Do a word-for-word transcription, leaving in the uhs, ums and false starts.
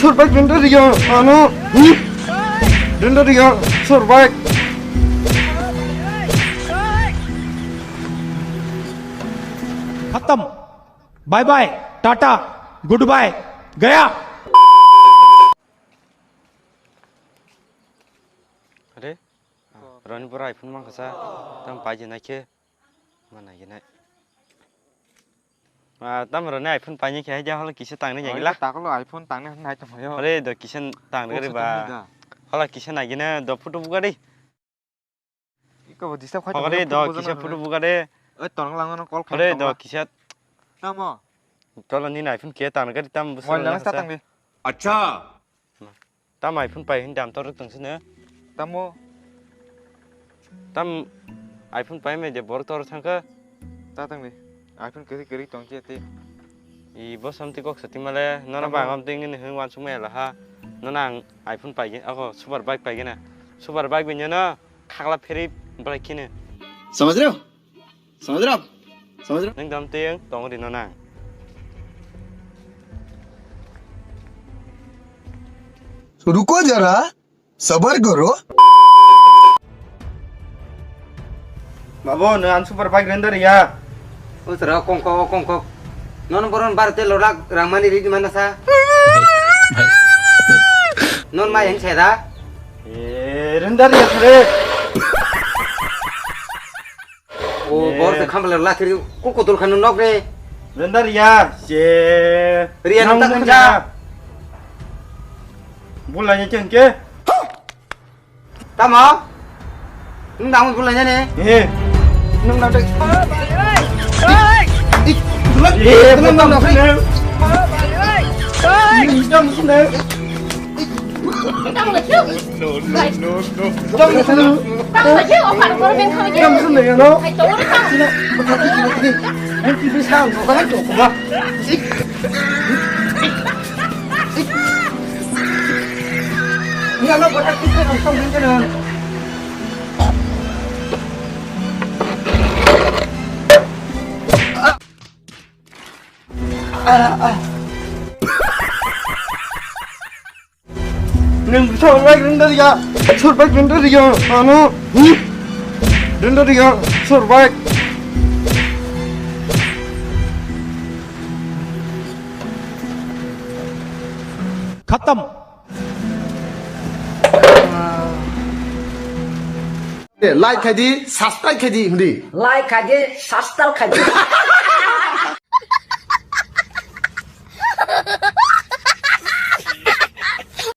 Sur bike renda riya, ano. Hmm? Renda riya, sur bike. खत्म। Bye bye, tata, good bye, गया। Are? Roni boro iPhone mankha sa, tam paijinai khe, ma naiginai. Ah, tam roni iPhone painai khe, haida holo kisa tangnai jagila. Takolo iPhone tangnai hwnwi nai tonglaio. Ore do kisa tangnai gari ba. Holo kisa naigina do photo bugari. Iko bo disturb khai tonglaio, do kisa photo bugari. Oi, tong langno call khai. Ore do kisa. Tamo. Tolo nini iPhone khe tangnai gari tam busa. Mobile nang sa tangdi. Acha. Tam iPhone pai hin dam torok tong sini. Tamo. Tam iPhone pai mai de borok torok thangkha. Ta tang de. iPhone kiri kiri tong khe te. I bo samti kok sati male nona ba ngam ting ni hin wan sumai la ha. Nona ang iPhone pai ge ako super bike pai ge na. Super bike bi nyono khakla pheri bike kine. समझ रहे हो? समझ रहे हो आप? समझ रहे हो? Nang dam teng tong ri no nang. रुको जरा, सबर करो। Babu, no ang super bike render ya. O sara kongkok, o kongkok. Non boron bar te lorak rangmani ri mana sa. Non ma yang seda. E, render ya sare. O bor se khambal la thiri ko kotor khanu nok re. Renda riya, je. Riya nang ta khanja. Bulanya chengke. Tamo? Nung damu bulanya ne? Eh. Nung nang tak. Eh, nung nang tak. Nung bisa bike render ya, sur bike render ya, ano, hmm? Render ya, sur bike. खत्म। Like khai di, subscribe khai di, hindi. Like khai di, subscribe khai di.